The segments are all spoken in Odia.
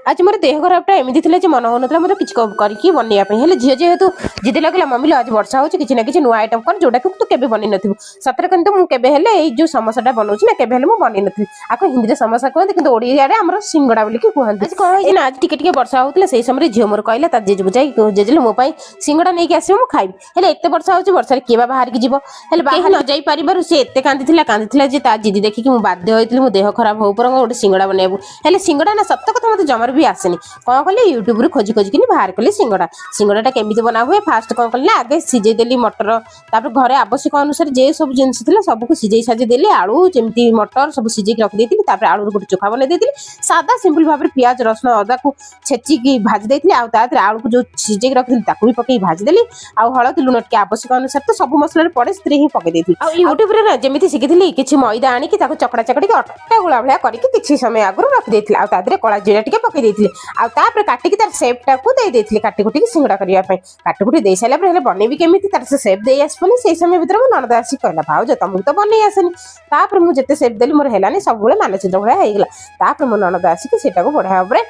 ଆଜି ମୋର ଦେହ ଖରାପଟା ଏମିତି ଥିଲା ଯେ ମନ ହେଉନଥିଲା ମୋତେ କିଛି କରିକି ବନେଇବା ପାଇଁ। ହେଲେ ଝିଅ ଯେହେତୁ ଜିଦି ଲାଗିଲା, ମମିଲୋ, ଆଜି ବର୍ଷା ହେଉଛି, କିଛି ନା କିଛି ନୂଆ ଆଇଟମ୍ କର ଯୋଉଟାକି ତୁ କେବେ ବନେଇ ନଥିବୁ। ସତରେ କିନ୍ତୁ ମୁଁ କେବେ ହେଲେ ଏଇ ଯୋଉ ସମୋସାଟା ବନଉଛି ନା, କେବେ ହେଲେ ମୁଁ ବନେଇ ନଥିଲି। ଆକୁ ହିନ୍ଦୀରେ ସମୋସା କୁହନ୍ତି, କିନ୍ତୁ ଓଡ଼ିଆରେ ଆମର ସିଙ୍ଗଡ଼ା ବୋଲିକି କୁହନ୍ତି। ଆଜି କଣ ହେଇଛି ନା, ଆଜି ଟିକେ ଟିକେ ବର୍ଷା ହଉଥିଲା। ସେଇ ସମୟରେ ଝିଅ ମୋର କହିଲା ତା ଜେଜେକୁ ଯାଇ, ଜେଜେଲେ, ମୋ ପାଇଁ ସିଙ୍ଗଡ଼ା ନେଇକି ଆସିବ, ମୁଁ ଖାଇବି। ହେଲେ ଏତେ ବର୍ଷା ହଉଛି, ବର୍ଷାରେ କିଏ ବା ବାହାରିକି ଯିବ? ହେଲେ ବାହାରି ନ ଯାଇ ପାରିବାରୁ ସେ ଏତେ କାନ୍ଦିଥିଲା କାନ୍ଦିଥିଲା ଯେ ତା ଜିଦି ଦେଖିକି ମୁଁ ବାଧ୍ୟ ହୋଇଥିଲି, ମୋ ଦେହ ଖରାପ ହଉ ବରଂ ଗୋଟେ ସିଙ୍ଗଡ଼ା ବନେଇବାକୁ। ହେଲେ ସିଙ୍ଗଡ଼ା ନା, ସତ କଥା, ମତେ ଜମାରୁ ବି ଆସେନି। କଣ କଲି, ୟୁଟ୍ୟୁବରୁ ଖୋଜି ଖୋଜିକିନି ବାହାର କଲି ସିଙ୍ଗଡ଼ା। ସିଙ୍ଗଡ଼ାଟା କେମିତି ବନା ହୁଏ? ଫାଷ୍ଟ କଣ କଲି ନା, ଆଗେ ସିଝେଇ ଦେଲି ମଟର। ତାପରେ ଘରେ ଆବଶ୍ୟକ ଅନୁସାରେ ଯେ ସବୁ ଜିନିଷ ଥିଲା, ସବୁକୁ ସିଝେଇ ସାଝେଇ ଦେଲି। ଆଳୁ ଯେମିତି ମଟର ସବୁ ସିଝେଇକି ରଖିଦେଇଥିଲି। ତାପରେ ଆଳୁରୁ ଗୋଟେ ଚୋଖା ବନେଇ ଦେଇଥିଲି। ସାଦା ସିମ୍ପଲ ଭାବରେ ପିଆଜ, ରସୁଣ, ଅଦାକୁ ଛେଚିକି ଭାଜି ଦେଇଥିଲି। ଆଉ ତା ଦେହରେ ଆଳୁକୁ ଯୋଉ ସିଝେଇକି ରଖିଥିଲି, ତାକୁ ବି ପକେଇକି ଭାଜିଦେଲି। ଆଉ ହଳଦୀ, ଲୁଣ ଟିକେ ଆବଶ୍ୟକ ଅନୁସାରେ ତ ସବୁ ମସଲାରେ ପଡେ, ସେଥିରେ ହିଁ ପକେଇ ଦେଇଥିଲି। ଆଉ ୟୁଟ୍ୟୁବରେ ନା ଯେମିତି ଶିଖିଥିଲି, କିଛି ମଇଦା ଆଣିକି ତାକୁ ଚକଡ଼ା ଚକଡ଼ିକି ଅଟା ଗୁଳା ଭଳିଆ କରିକି କିଛି ସମୟ ଆଗରୁ ରଖିଦେଇଥିଲି। ଆଉ ତା ଦେହରେ କଳା ଜିରା ଟିକେ ପକେଇ ଦେଇଥିଲି। ଆଉ ତାପରେ କାଟିକି ତାର ସେପ୍ଟାକୁ ଦେଇ ଦେଇଥିଲି, କାଟି କୁଟିକି ସିଙ୍ଗଡ଼ା କରିବା ପାଇଁ। କାଟି କୁଟି ଦେଇ ସାରିଲା ପରେ, ହେଲେ ବନେଇବି କେମିତି? ତାର ସେ ସେପ୍ ଦେଇ ଆସିବନି। ସେଇ ସମୟ ଭିତରେ ମୋ ନଣଦ ଆସିକି କହିଲା, ଭାଉଜ, ତମକୁ ତ ବନେଇ ଆସେନି। ତାପରେ ମୁଁ ଯେତେ ସେପ୍ ଦେଲି, ମୋର ହେଲାନି, ସବୁବେଳେ ମାନଚିତ୍ର ଭଳିଆ ହେଇଗଲା। ତାପରେ ମୋ ନଣଦ ଆସିକି ସେଇଟାକୁ ବଢିଆ ଭାବରେ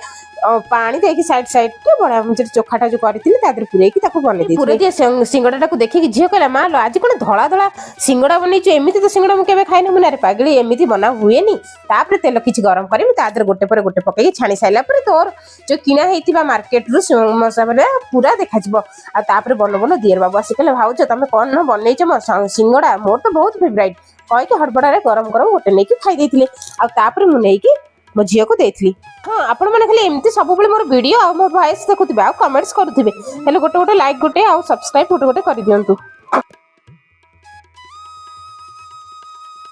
ପାଣି ଦେଇକି ସାଇଡ୍ ସାଇଡ୍ରେ ବଢିଆ ଯୋଉ ଚୋଖାଟା ଯୋଉ କରିଥିଲି, ତା ଦେହରେ ପୁରେଇକି ତାକୁ ବନେଇ ଦେଇଥିଲି। ପୁରେଇ ଦିଏ ସିଙ୍ଗଡ଼ାଟାକୁ ଦେଖିକି ଝିଅ କହିଲା, ମା ଲୋ, ଆଜି କଣ ଧଳା ଧଳା ସିଙ୍ଗଡ଼ା ବନେଇଛୁ? ଏମିତି ତ ସିଙ୍ଗଡ଼ା ମୁଁ କେବେ ଖାଇନି। ମୁଁ, ଆରେ ପାଗିଳି, ଏମିତି ବନା ହୁଏନି। ତାପରେ ତେଲ କିଛି ଗରମ କରିବି, ତା ଦେହରେ ଗୋଟେ ପରେ ଗୋଟେ ପକେଇକି ଛାଣି ସାରିଲା ପରେ ତୋର ଯୋଉ କିଣା ହେଇଥିବା ମାର୍କେଟରୁ ସମୋସା ଭଳିଆ ପୁରା ଦେଖାଯିବ। ଆଉ ତାପରେ ବନଉ ବନଉ ଦିଅର ବାବୁ ଆସି କହିଲେ, ଭାଉଜ, ତମେ କଣ ନ ବନେଇଛ ମ ସିଙ୍ଗଡ଼ା, ମୋର ତ ବହୁତ ଫେଭରାଇଟ୍ କହିକି ହଡ଼ବଡ଼ାରେ ଗରମ ଗରମ ଗୋଟେ ନେଇକି ଖାଇ ଦେଇଥିଲେ। ଆଉ ତାପରେ ମୁଁ ନେଇକି ମୋ ଝିଅକୁ ଦେଇଥିଲି। ହଁ, ଆପଣମାନେ ଖାଲି ଏମିତି ସବୁବେଳେ ମୋର ଭିଡ଼ିଓ ଆଉ ମୋ ଭଏସ୍ ଦେଖୁଥିବେ ଆଉ କମେଣ୍ଟସ୍ କରୁଥିବେ, ହେଲେ ଗୋଟେ ଗୋଟେ ଲାଇକ୍ ଗୋଟେ ଆଉ ସବସ୍କ୍ରାଇବ୍ ଗୋଟେ ଗୋଟେ କରିଦିଅନ୍ତୁ।